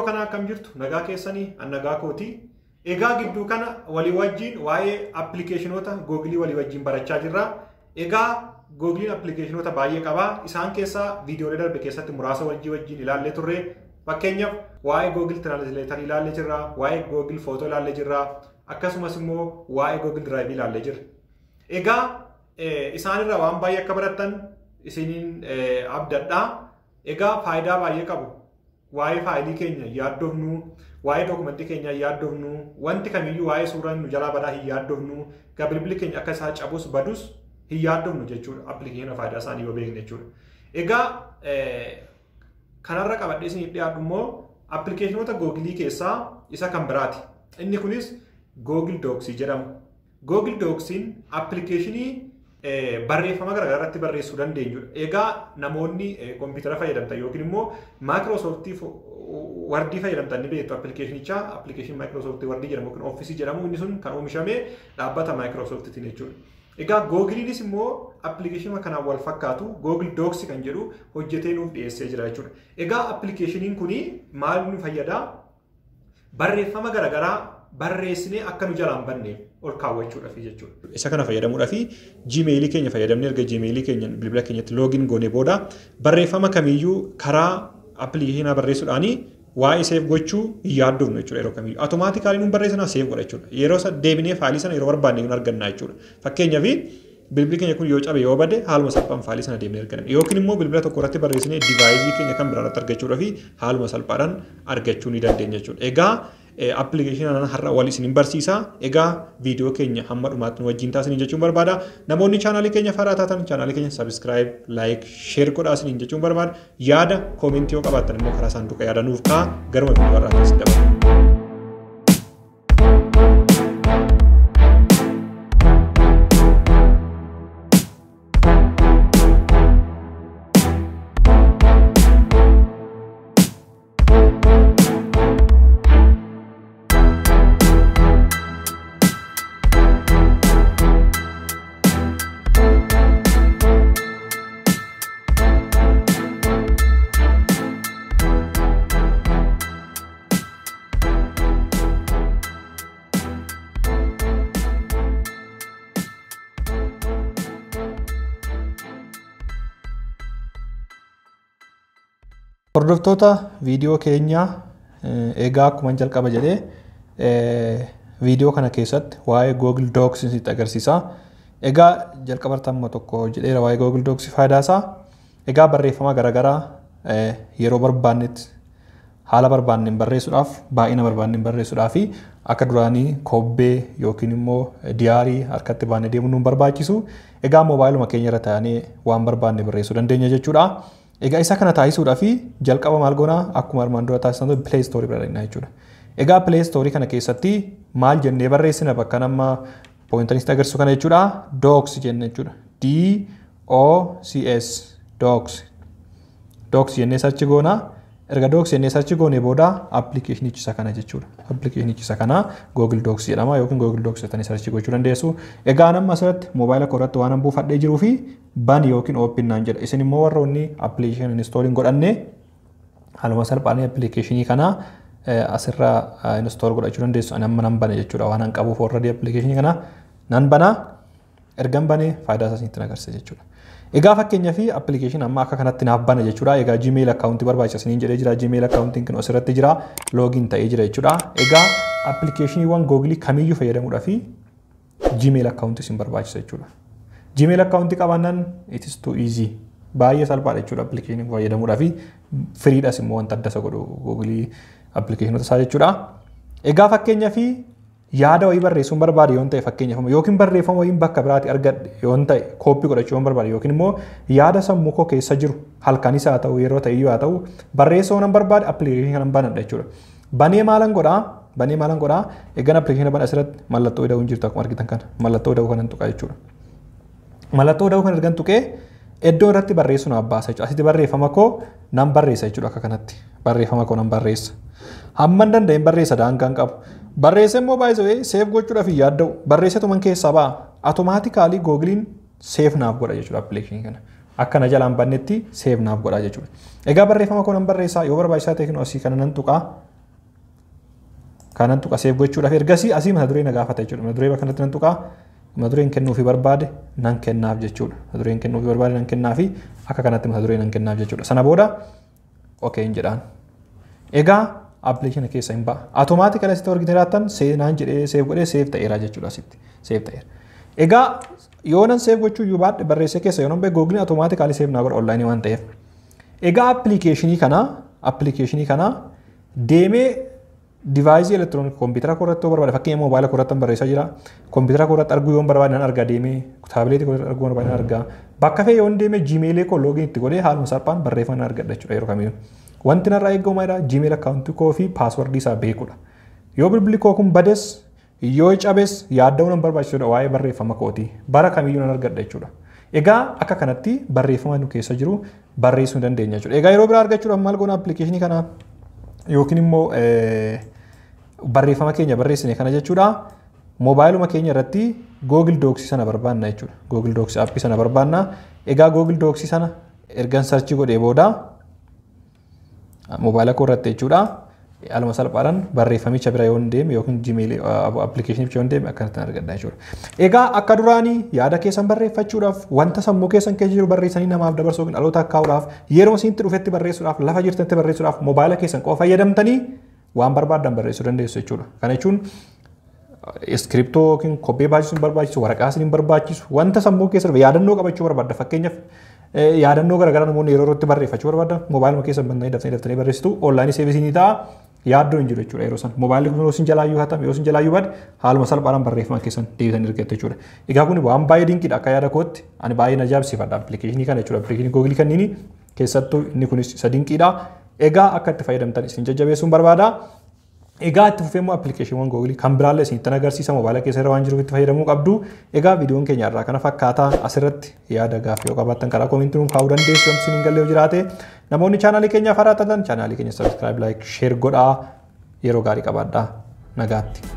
Kana akkam jirtu? Nagaa keessanii? An nagaa kooti. Egaa gidduu kana walii wajjin waa'ee appilikeeshinoota Googilii walii wajjin barachaa jirra. Egaa Googiliin appilikeeshinoota baay'ee qaba. Isaan keessaa viidiyoolee darbe keessatti muraasa wajjin ilaallee turre. Fakkeenyaaf waa'ee Google Translator ilaallee jirra, waa'ee Google Photo ilaallee jirra, akkasumas immoo waa'ee Google Drive ilaallee jirra. Egaa isaanirraa waan baay'ee akka barattan isiniin abdadha. Egaa faayidaa baay'ee qabu. Waa'ee faayilii keenya yaaddofnu, waa'ee dookumentii keenya yaaddofnu, wanti kamiyyuu waa'ee suuraa nu jalaa badaa hin yaaddofnu, egaa bilbilli keenya akka isaa cabus badus hin yaaddofnu jechuudha. Appilikeeshina faayidaa isaanii yoo beekne jechuudha. Egaa kanarra qabadhee isiniif dhiyaadhu immoo appilikeeshinoota Googilii keessaa isa kan biraati. Inni kunis Google Docs jedhama. Google Docsiin appilikeeshinii barreeffama garaagaraa irratti barreessuu dandeenyudha. Egaa namoonni kompiitara fayyadamtan yookiin immoo Microsoft Word fayyadamtan ni beektu appilikeeshinicha. Appilikeeshinii Microsoft Word jedhamu yookiin Office jedhamu, inni sun kan oomishame dhaabbata Microsofttiin jechuudha. Egaa Googiliinis immoo appilikeeshinii kanaan wal fakkaatu Google Docs kan jedhu hojjetee nuuf dhiyeessee jira jechuudha. Egaa appilikeeshiniin kuni maal nu fayyada? Barreeffama garaagaraa barreessinee akka nu jalaan banneef ol kaawwachuudhaaf jechuudha. Isa kana fayyadamuudhaaf Gmail keenya fayyadamnee, erga Gmail keenya bilbila keenyatti login goonee booda, barreeffama kamiyyuu karaa appilikeeshinaa barreessuudhaanii waa'ee save gochuu hin yaaddofnu jechuudha yeroo kamiyyuu. Automatically nuun barreessinaa save godha jechuudha. Yeroo deebinee faayilii sana yeroo barbaanne nu arganna jechuudha. Fakkeenyaaf bilbilli keenya kun yoo cabe, yoo bade, haaluma salphaan faayilii sana deemnee arganna. Yookiin immoo bilbila tokko irratti barreessinee device keenya kan biraa irratti argachuudhaaf haaluma salphaadhaan argachuu ni dandeenya jechuudha. Egaa appilikeeshinii kanaan har'a wal isin barsiisa. Egaa viidiyoo keenya hamma dhumaatti nu wajjin taasisanii jechuun barbaada. Namoonni chaanaalii keenya haaraa taatan chaanaalii keenya subscribe, like, share godhaa isiniin jechuun barbaada. Yaada comment yoo qabaattan immoo karaa saanduqa yaada nuuf kaa'aa. Garuma viidiyoo har'aatti isin dabarra. Hordoftoota viidiyoo keenyaa, egaa akkuma jalqaba jedhee viidiyoo kana keessatti waa'ee Google Docs isinitti agarsiisa. Egaa jalqaba amma tokko jedheera waa'ee Google Docs faayidaa isaa. Egaa barreeffama garaagaraa yeroo barbaannetti haala barbaanneen barreessuudhaaf, baay'ina barbaanneen barreessuudhaaf, akka duraanii kobbee yookiin immoo diyaarii harkatti baannee deemuun nu barbaachisu. Egaa moobaayiluma keenya irra taa'anii waan barbaanne barreessuu dandeenya jechuudha. Egaa isa kana taasisuudhaaf jalqaba maal goonaa? Akkuma armaan dura taasisan Play Store bira dhaqnaa jechuudha. Egaa Play Store kana keessatti maal jennee barreessina? Bakka nama pointer sitti agarsiisu kana jechuudha. Docs jenne jechuudha. D O C S, Docs. Docs jennee search goonaa. Erga Docs jennee search goonee booda appilikeeshinichi isa kana jechuudha. Appilikeeshinichi isa kana Google Docs jedhama yookiin Google Docs jettanii search gochuu dandeessu. Egaa nama asirratti moobaayila koo irratti waan buufadhee jiruu fi bani yookiin open naan jedha. Isin immoo warroonni appilikeeshinii install hin godhanne haaluma salphaan appilikeeshinii kana asirraa install godhachuu dandeessu. Ani amma nan bane jechuudha, waan an qabuuf already appilikeeshinii kana nan bana. Ergan bane faayidaa isaa isinitti agarsiisa jechuudha. Egaa fakkeenyaaf appilikeeshinii amma akka kanatti naaf bana jechuudha. Egaa Gmail akkaawuntii barbaachisa isiniin jedhee jira. Gmail akkaawuntiin kun asirratti jira. Login ta'ee jira jechuudha. Egaa appilikeeshiniiwwan Google kamiyyuu fayyadamuudhaaf Gmail akkaawuntii isin barbaachisa jechuudha. Gmail akkaawuntii qabaannaan it is too easy. Baay'ee salphaadha jechuudha appilikeeshinii fayyadamuudhaaf. Firiidhas immoo wanta adda isa godhu Google appilikeeshinoota isaa jechuudha. Egaa fakkeenyaaf yaada wayii barreessuun barbaade yoon ta'e, fakkeenyaaf, yookiin barreeffama wayiin bakka biraatti argadhe yoon ta'e, copy godhachuu yoon barbaade, yookiin immoo yaada sammuu koo keessa jiru halkanis haa ta'u, yeroo ta'e iyyuu haa ta'u, barreessuu nan barbaade, appilikeeshinii kanan banadha jechuudha. Banee maalan godhaa? Banee maalan godhaa? Egaan appilikeeshinii bana asirratti mallattoo ida'uu hin jirtu, akkuma argitan kana mallattoo ida'uu kanan tuqa jechuudha. Mallattoo ida'uu kan ergan tuqee iddoo irratti barreessuu naaf baasa jechuudha. Asitti barreeffama koo nan barreessa jechuudha, akka kanatti barreeffama koo nan barreessa. Hamman danda'een barreessa, daangaan qabu. Barreessa immoo baay'isee save gochuudhaaf hin yaadda'u. Barreessatuman keessaa ba'a. Automatically Googiliin save naaf godha jechuudha appilikeeshinii kana. Akka na jalaan bannetti save naaf godha jechuudha. Egaa barreeffama koo nan barreessaa, yoo barbaachisaa ta'e asii kana nan tuqaa. Kanan tuqa save gochuudhaaf ergasii asii mata duree na gaafata jechuudha. Mata duree bakka kanatti nan tuqaa. Mata dureen kennuufii barbaade nan kennaaf jechuudha. Mata dureen kennuufii barbaade nan kennaafi akka kanatti mata duree nan kennaaf jechuudha. Sana booda okay hin jedhaan. Egaa appilikeeshina keessa hin ba'a. Automatically asitti argitanii jiraattan seenaan jedhee save godhee save ta'eera jechuudha asitti. Save ta'eera. Egaa yoo nan save gochuu iyyuu baadhe barreessee keessa yoo nan bahe Googleiin automatically save naa godha onlineii waan ta'eef. Egaa appilikeeshinii kana deemee deviceii elektirooniksii kompiitara koo irratti yoo barbaade, fakkeenya moobaayila koo irratti barreessaa jira. Kompiitara koo irratti arguu yoo barbaade nan arga deemee, taabileetii koo irratti arguu yoo barbaade nan arga. Bakka fe'e yoon deemee Gmailii koo login itti godhee haaluma salphaan barreeffama nan argadha jechuudha yeroo kamiyyuu. Wanti narraa eegamu maalidha? Gmail accountii koo fi passwordii isaa beekuudha. Yoo bilbilli koo kun bades, yoo cabes, yaadda'uu nan barbaachisudha waa'ee barreeffama kooti. Bara kamiyyuu nan argadha jechuudha. Egaa akka kanatti barreeffama nu keessa jiru barreessuu dandeenya jechuudha. Egaa yeroo biraa argachuudhaaf maal goona appilikeeshinii kana yookiin immoo barreeffama keenya barreessine kana jechuudha? Moobaayiluma keenya irratti Google Docs sana barbaanna jechuudha. Google Docs appii sana barbaanna. Egaa Google Docs sana ergan searchii godhee booda moobaayila koo irratti jechuudha. Haaluma salphaadhaan barreeffamicha bira yoon deeme yookiin Gmail appilikeeshinicha yoon deeme akkanatti argadha jechuudha. Egaa akka duraanii yaada keessan barreeffachuudhaaf, wanta sammuu keessan keessa jiru barreessanii namaaf dabarsuu yookiin dhaloota kaa'uudhaaf, yeroo isinitti dhufetti barreessuudhaaf, lafa jirtanitti barreessuudhaaf moobaayila keessan qofa fayyadamtanii waan barbaaddan barreessuu dandeessu jechuudha. Kana jechuun iskiriptoo yookiin kobbee baachisuu hin barbaachisu, waraqaa isin hin barbaachisu, wanta sammuu keessa dhufe yaadannoo qabachuu barbaadda. Fakkeenyaaf, yaadannoo garaagaraa namoonni yeroo yerootti barreeffachuu barbaadda. Moobaayiluma keessa bantanii daftanii daftanii barreessitu, onlineii save isinii ta'a. Yaaddoo hin jiru jechuudha yeroo san. Moobaayilli kun yoo isin jalaayyuu hatame, yoo isin jalaayyuu bade, haaluma salphaadhaan barreeffama keessan deebitanii argattu jechuudha. Egaa kun waan baay'ee dinqiidha akka yaada kootti. Ani baay'ee na ajaa'ibsiifadha appilikeeshinii kana jechuudha. Appilikeeshinii Googilii kanniini keessattuu inni kunis isa dinqiidha. Egaa akka itti fayyadamtan isin jajjabeessuun barbaada. Egaa itti fufee immoo appilikeeshiniiwwan Googilii kan biraallee isinitti agarsiisa, moobaayila keessa irra waan jiruuf itti fayyadamuu qabdu. Egaa viidiyoon keenya irraa kana fakkaata. Asirratti yaada gaaffii yoo qabaattan karaa commentii nuuf kaa'uu dandeessu wanti isin hin galle yoo jiraate. Namoonni chaanaalii keenyaaf haaraa taatan chaanaalii keenya subscribe, like, share godhaa. Yeroo gaarii qabaadhaa. Nagaatti.